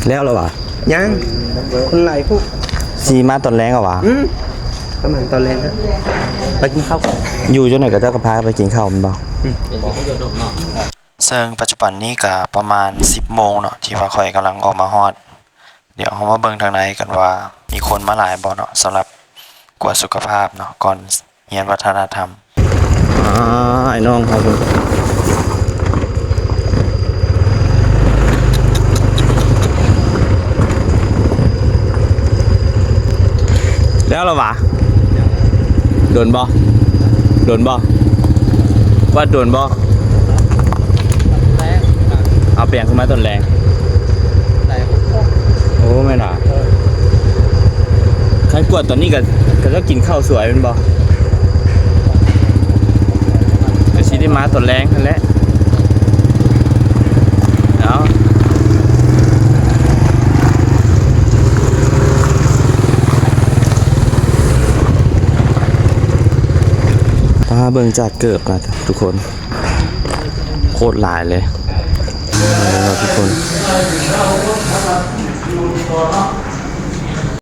ແລ້ວລະຫວາ? ຍັງ ຄົນຫຼາຍພຸ້ນ. ຊິມາຕອນແລງເອົາຫວາ? ອືມ ປະມານຕອນແລງນະ ໄປກິນເຂົ້າກ່ອນ. ຢູ່ຈັ່ງໃດກະເຈົ້າກະພາໄປກິນເຂົ້າແມ່ນບໍ່? ອືມ. ເຊິ່ງປັດຈຸບັນນີ້ກະປະມານສິບໂມງເນາະ ທີ່ວ່າຂ້ອຍກຳລັງອອກມາຮອດ. ດຽວເຮົາມາເບິ່ງທາງໃນກັນວ່າມີຄົນມາຫຼາຍບໍ່ເນາະ ສຳລັບກວດສຸຂະພາບເນາະ ກ່ອນຮຽນວັດທະນະທຳ. ອ່າ ອ້າຍນ້ອງເຮົາ ແລ້ວລະຫວາ? ດົນບໍ່? ດົນບໍ່? ກວາດດົນບໍ່? ເອົາແປງຂຶ້ນມາຕອນແລງ. ໂອ້ ແມ່ນຫວາ? ຄັນກວດຕອນນີ້ກະ ກະເຈົ້າກິນເຂົ້າສວຍແມ່ນບໍ່? ກະຊິໄດ້ມາຕອນແລງຫັ້ນແຫຼະ. ເອົາ ມາເບິ່ງຈາກເກີບນະທຸກຄົນ ໂຄດຫຼາຍເລີຍ ເອີ ທຸກຄົນ.